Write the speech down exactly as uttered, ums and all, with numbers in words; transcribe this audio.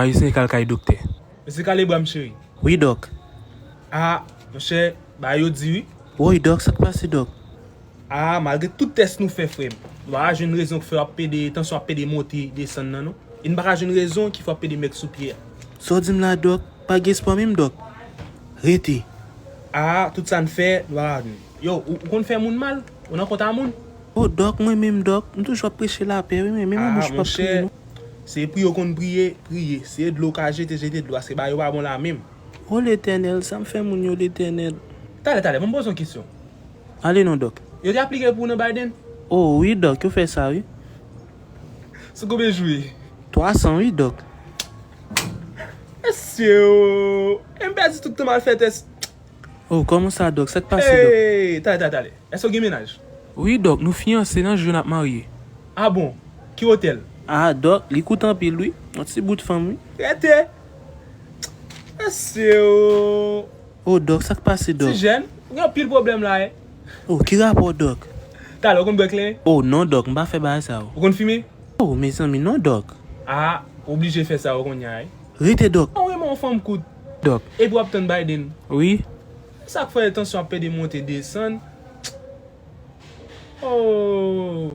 Ayisyen k al kay doktè. Mesye Kalebwa, m cheri. Wi, dòk. A, monchè, bagay yo di wi. Woy, dòk, sa k pase, dòk? A, malgre tout tès nou fè, frè m, nou pa ka jwenn rezon k fè w ap pede, tansyon ap pede monte, desann nan, non. E n pa ka jwenn rezon ki fè w ap pede mèg sou pye a. Sa w di m la, dòk? Pa gen espwa menm, dòk. Rete. A, tout sa n fè, nou pa ka jwenn. Yo, ou, ou konn fè moun mal? Ou nan kont a moun? O, dòk, mwen menm, dòk, m toujou ap preche lapè, wi, men menm mwen bouch pa ap kriye, non. Se priye w konn priye, priye. Se dlo w ka jete, jete dlo a. Se bagay yo pa bon la menm. O Letènèl, sa m fè moun yo, Letènèl? Talè, talè, ban m poze w kesyon. Ale non, dòk. Yo te aplike pou w nan Biden? O, wi, dòk, yo fè sa, wi. Sou konbyen jou ye? Twa san, wi, dòk. Mesye o! E m pèdi tout tan m al fè tès. O, kòman sa, dòk? Sa k pase, dòk? Hey, talè, talè, talè. Èske w gen mennaj? Wi, dòk, nou fiyanse nan jou n ap marye. A bon? Ki otèl? A, dòk, li kout anpil, wi. Yon ti bout fanm, wi. Rete! Mesye o! O, dòk, sa k pase, dòk? Ti jèn, ou gen anpil pwoblèm la, wi. O, ki rapò, dòk? Talè, ou konn bwè kleren? O, non, dòk, m pa fè bagay sa yo. Ou konn fimen? O, mezanmi, non, dòk. A, ou oblije fè sa yo kounye a, wi. Rete, dòk. An, wi, men yon fanm kout. Dòk. Epi w ap tann Biden. Wi. Sa k fè tansyon ap pede monte, desann. O!